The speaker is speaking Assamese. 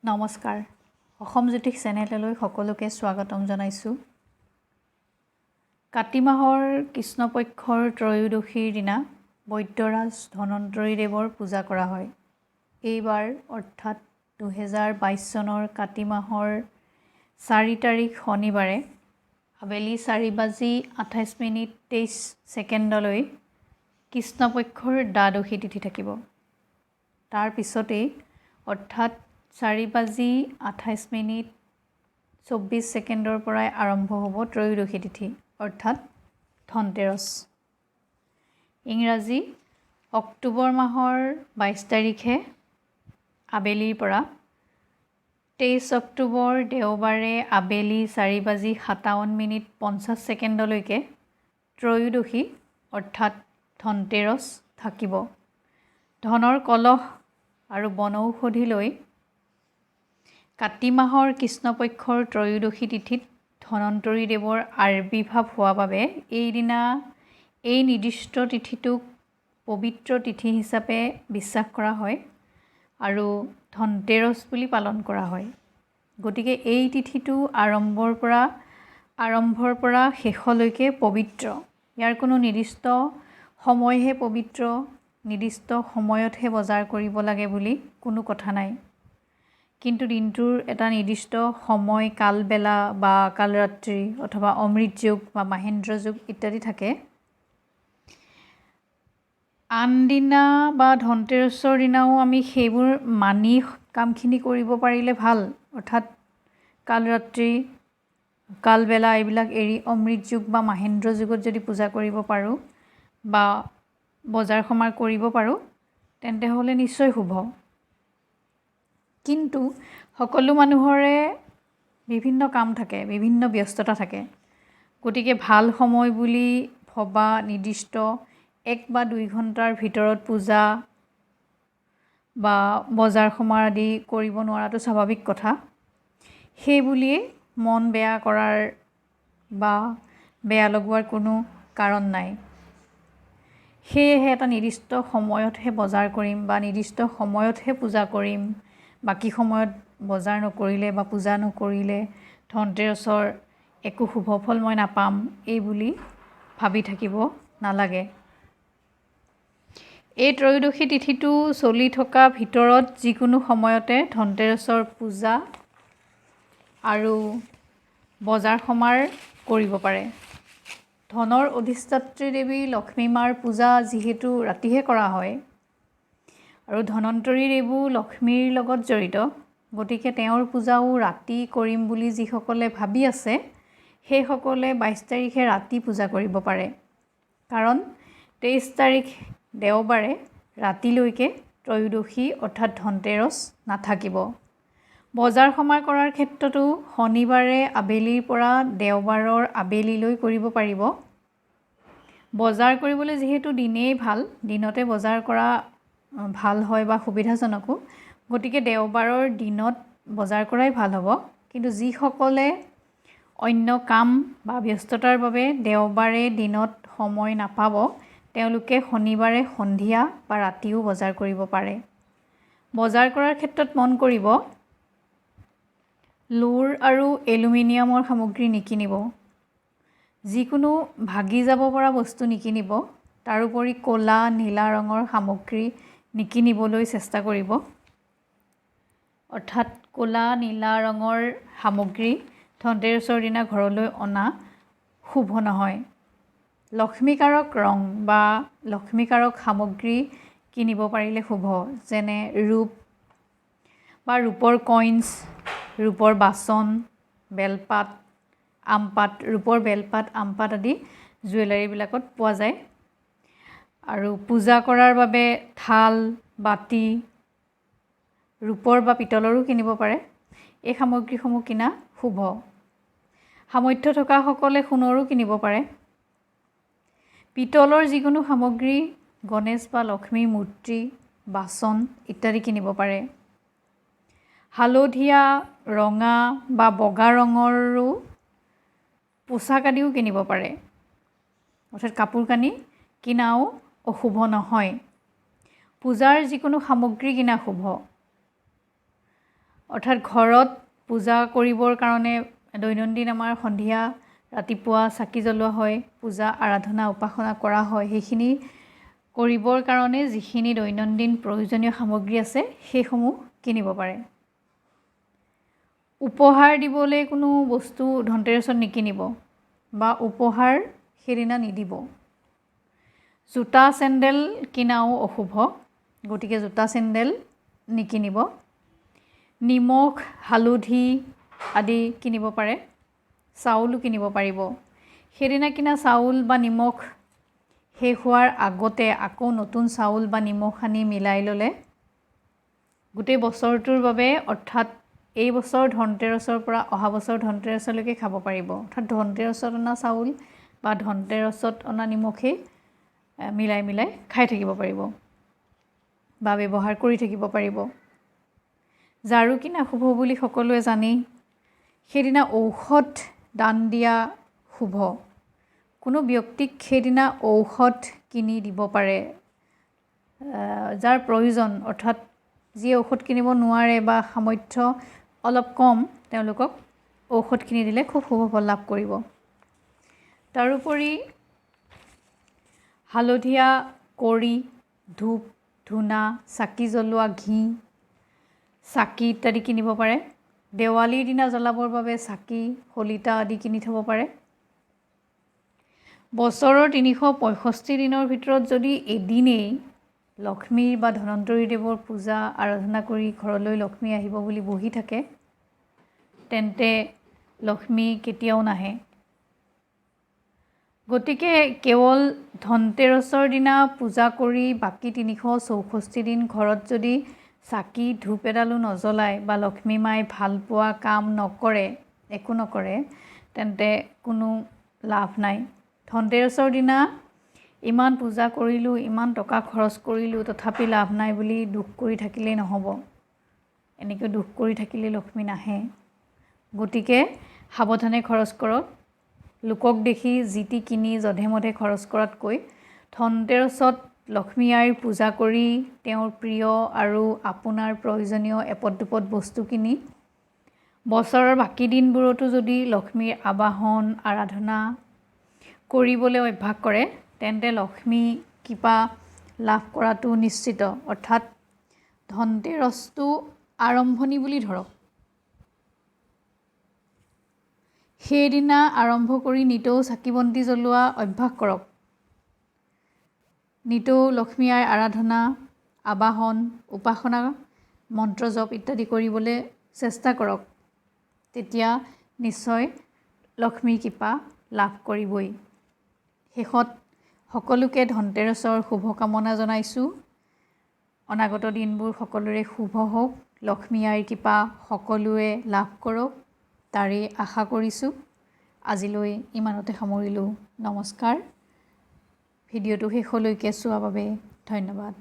নমস্কাৰ, অসম জ্যোতিষ চেনেললৈ সকলোকে স্বাগতম জনাইছোঁ। কাতি মাহৰ কৃষ্ণপক্ষৰ ত্ৰয়োদশীৰ দিনা বৈদ্যৰাজ ধন্বন্তৰী দেৱৰ পূজা কৰা হয়। এইবাৰ অৰ্থাৎ 2022 চনৰ কাতি মাহৰ 4 তাৰিখ শনিবাৰে আবেলি 4 বাজি 28 মিনিট 23 ছেকেণ্ডলৈ কৃষ্ণপক্ষৰ দ্বাদশী তিথি থাকিব। তাৰ পিছতেই অৰ্থাৎ 4 বাজি 28 মিনিট 24 ছেকেণ্ডৰ পৰাই আৰম্ভ হ'ব ত্ৰয়োদশী তিথি, অৰ্থাৎ ধনতেৰছ। ইংৰাজী অক্টোবৰ মাহৰ 22 তাৰিখে আবেলিৰ পৰা 23 অক্টোবৰ দেওবাৰে আবেলি 4 বাজি 57 মিনিট 50 ছেকেণ্ডলৈকে ত্ৰয়োদশী অৰ্থাৎ ধনতেৰছ থাকিব। ধনৰ কলহ আৰু বনৌষধি লৈ কাতি মাহৰ কৃষ্ণপক্ষৰ ত্ৰয়োদশী তিথিত ধন্বন্তৰী দেৱৰ আৱিৰ্ভাৱ হোৱা বাবে এইদিনা এই নিৰ্দিষ্ট তিথিটোক পবিত্ৰ তিথি হিচাপে বিশ্বাস কৰা হয় আৰু ধনতেৰছ বুলি পালন কৰা হয়। গতিকে এই তিথিটো আৰম্ভৰ পৰা শেষলৈকে পবিত্ৰ। ইয়াৰ কোনো নিৰ্দিষ্ট সময়হে পবিত্ৰ, নিৰ্দিষ্ট সময়তহে বজাৰ কৰিব লাগে বুলি কোনো কথা নাই। কিন্তু দিনটোৰ এটা নিৰ্দিষ্ট সময়, কালবেলা বা কালৰাত্ৰি অথবা অমৃত যুগ বা মাহেন্দ্ৰ যুগ ইত্যাদি থাকে। আনদিনা বা ধনতেৰছৰ দিনাও আমি সেইবোৰ মানি কামখিনি কৰিব পাৰিলে ভাল। অৰ্থাৎ কালৰাত্ৰি, কালবেলা এইবিলাক এৰি অমৃত যুগ বা মাহেন্দ্ৰ যুগত যদি পূজা কৰিব পাৰোঁ বা বজাৰ সমাৰ কৰিব পাৰোঁ, তেন্তে হ'লে নিশ্চয় শুভ। কিন্তু সকলো মানুহৰে বিভিন্ন কাম থাকে, বিভিন্ন ব্যস্ততা থাকে। গতিকে ভাল সময় বুলি ভবা নিৰ্দিষ্ট 1 বা 2 ঘণ্টাৰ ভিতৰত পূজা বা বজাৰ সমাৰ আদি কৰিব নোৱাৰাটো স্বাভাৱিক কথা। সেই বুলিয়েই মন বেয়া কৰাৰ বা বেয়া লগোৱাৰ কোনো কাৰণ নাই। সেয়েহে এটা নিৰ্দিষ্ট সময়তহে বজাৰ কৰিম বা নিৰ্দিষ্ট সময়তহে পূজা কৰিম, বাকী সময়ত বজাৰ নকৰিলে বা পূজা নকৰিলে ধনতেৰছৰ একো শুভ ফল মই নাপাম, এই বুলি ভাবি থাকিব নালাগে। এই ত্ৰয়োদশী তিথিটো চলি থকা ভিতৰত যিকোনো সময়তে ধনতেৰছৰ পূজা আৰু বজাৰ সমাৰ কৰিব পাৰে। ধনৰ অধিষ্ঠাত্ৰী দেৱী লক্ষ্মী মাৰ পূজা যিহেতু ৰাতিহে কৰা হয় আৰু ধন্বন্তৰী দেৱো লক্ষ্মীৰ লগত জড়িত, গতিকে তেওঁৰ পূজাও ৰাতি কৰিম বুলি যিসকলে ভাবি আছে, সেইসকলে 22 তাৰিখে ৰাতি পূজা কৰিব পাৰে। কাৰণ 23 তাৰিখ দেওবাৰে ৰাতিলৈকে ত্ৰয়োদশী অৰ্থাৎ ধনতেৰছ নাথাকিব। বজাৰ সমাৰ কৰাৰ ক্ষেত্ৰতো শনিবাৰে আবেলিৰ পৰা দেওবাৰৰ আবেলিলৈ কৰিব পাৰিব। বজাৰ কৰিবলৈ যিহেতু দিনেই ভাল, দিনতে বজাৰ কৰা ভাল হয় বা সুবিধাজনকো, গতিকে দেওবাৰৰ দিনত বজাৰ কৰাই ভাল হ'ব। কিন্তু যিসকলে অন্য কাম বা ব্যস্ততাৰ বাবে দেওবাৰে দিনত সময় নাপাব, তেওঁলোকে শনিবাৰে সন্ধিয়া বা ৰাতিও বজাৰ কৰিব পাৰে। বজাৰ কৰাৰ ক্ষেত্ৰত মন কৰিব, লোৰ আৰু এলুমিনিয়ামৰ সামগ্ৰী নিকিনিব, যিকোনো ভাগি যাব পৰা বস্তু নিকিনিব। তাৰোপৰি ক'লা, নীলা ৰঙৰ সামগ্ৰী নিকিনিবলৈ চেষ্টা কৰিব। অৰ্থাৎ ক'লা, নীলা ৰঙৰ সামগ্ৰী ধনতেৰছৰ দিনা ঘৰলৈ অনা শুভ নহয়। লক্ষ্মীকাৰক ৰং বা লক্ষ্মীকাৰক সামগ্ৰী কিনিব পাৰিলে শুভ, যেনে ৰূপ বা ৰূপৰ কইনছ, ৰূপৰ বাচন, বেলপাত, আমপাত, ৰূপৰ বেলপাত, আমপাত আদি জুৱেলাৰীবিলাকত পোৱা যায়। আৰু পূজা কৰাৰ বাবে থাল, বাতি, ৰূপৰ বা পিতলৰো কিনিব পাৰে। এই সামগ্ৰীসমূহ কিনা শুভ। সামৰ্থ্য থকাসকলে সোণৰো কিনিব পাৰে। পিতলৰ যিকোনো সামগ্ৰী, গণেশ বা লক্ষ্মীৰ মূৰ্তি, বাচন ইত্যাদি কিনিব পাৰে। হালধীয়া, ৰঙা বা বগা ৰঙৰো পোচাক আদিও কিনিব পাৰে। অৰ্থাৎ কাপোৰ কানি কিনাও অশুভ নহয়। পূজাৰ যিকোনো সামগ্ৰী কিনা শুভ। অৰ্থাৎ ঘৰত পূজা কৰিবৰ কাৰণে দৈনন্দিন আমাৰ সন্ধিয়া ৰাতিপুৱা চাকি জ্বলোৱা হয়, পূজা আৰাধনা উপাসনা কৰা হয়, সেইখিনি কৰিবৰ কাৰণে যিখিনি দৈনন্দিন প্ৰয়োজনীয় সামগ্ৰী আছে সেইসমূহ কিনিব পাৰে। উপহাৰ দিবলৈ কোনো বস্তু ধনতেৰছত নিকিনিব বা উপহাৰ সেইদিনা নিদিব। জোতা চেণ্ডেল কিনাও অশুভ, গতিকে জোতা চেণ্ডেল নিকিনিব। নিমখ হালধি আদি কিনিব পাৰে, চাউলো কিনিব পাৰিব। সেইদিনা কিনা চাউল বা নিমখ শেষ হোৱাৰ আগতে আকৌ নতুন চাউল বা নিমখ আনি মিলাই ল'লে গোটেই বছৰটোৰ বাবে, অৰ্থাৎ এই বছৰ ধনতেৰছৰ পৰা অহা বছৰ ধনতেৰছলৈকে খাব পাৰিব। অৰ্থাৎ ধনতেৰছত অনা চাউল বা ধনতেৰছত অনা নিমখেই মিলাই মিলাই খাই থাকিব পাৰিব বা ব্যৱহাৰ কৰি থাকিব পাৰিব। ঝাৰু কিনা শুভ বুলি সকলোৱে জানেই। সেইদিনা ঔষধ দান দিয়া শুভ। কোনো ব্যক্তিক সেইদিনা ঔষধ কিনি দিব পাৰে যাৰ প্ৰয়োজন, অৰ্থাৎ যিয়ে ঔষধ কিনিব নোৱাৰে বা সামৰ্থ্য অলপ কম, তেওঁলোকক ঔষধ কিনি দিলে খুব শুভ ফল লাভ কৰিব। তাৰোপৰি হালধীয়া কৰি, ধূপ ধূনা, চাকি জ্বলোৱা ঘি, চাকি ইত্যাদি কিনিব পাৰে। দেৱালীৰ দিনা জ্বলাবৰ বাবে চাকি, শলিতা আদি কিনি থ'ব পাৰে। বছৰৰ 365 দিনৰ ভিতৰত যদি এদিনেই লক্ষ্মীৰ বা ধনন্তৰী দেৱৰ পূজা আৰাধনা কৰি ঘৰলৈ লক্ষ্মী আহিব বুলি বহি থাকে, তেন্তে লক্ষ্মী কেতিয়াও নাহে। গতিকে কেৱল ধনতেৰছৰ দিনা পূজা কৰি বাকী 364 দিন ঘৰত যদি চাকি ধূপ এডালো নজ্বলায় বা লক্ষ্মী মাই ভাল পোৱা কাম নকৰে, একো নকৰে, তেন্তে কোনো লাভ নাই। ধনতেৰছৰ দিনা ইমান পূজা কৰিলোঁ, ইমান টকা খৰচ কৰিলোঁ, তথাপি লাভ নাই বুলি দুখ কৰি থাকিলেই নহ'ব। এনেকৈ দুখ কৰি থাকিলে লক্ষ্মী নাহে। গতিকে সাৱধানে খৰচ কৰক। লোকক দেখি যি টি কিনি যধে মধে খৰচ কৰাতকৈ ধনতেৰছত লক্ষ্মী আইৰ পূজা কৰি তেওঁৰ প্ৰিয় আৰু আপোনাৰ প্ৰয়োজনীয় এপদ দুপদ বস্তু কিনি বছৰৰ বাকী দিনবোৰতো যদি লক্ষ্মীৰ আবাহন আৰাধনা কৰিবলৈ অভ্যাস কৰে, তেন্তে লক্ষ্মী কৃপা লাভ কৰাটো নিশ্চিত। অৰ্থাৎ ধনতেৰছটো আৰম্ভণি বুলি ধৰক। সেইদিনা আৰম্ভ কৰি নিতৌ চাকি বন্তি জ্বলোৱা অভ্যাস কৰক। নিতৌ লক্ষ্মী আইৰ আৰাধনা, আবাহন, উপাসনা, মন্ত্ৰ জপ ইত্যাদি কৰিবলৈ চেষ্টা কৰক। তেতিয়া নিশ্চয় লক্ষ্মীৰ কৃপা লাভ কৰিবই। শেষত সকলোকে ধনতেৰছৰ শুভকামনা জনাইছোঁ। অনাগত দিনবোৰ সকলোৰে শুভ হওক, লক্ষ্মী আইৰ কৃপা সকলোৱে লাভ কৰক, তাৰেই আশা কৰিছোঁ। আজিলৈ ইমানতে সামৰিলোঁ। নমস্কাৰ। ভিডিঅ'টো শেষলৈকে চোৱাৰ বাবে ধন্যবাদ।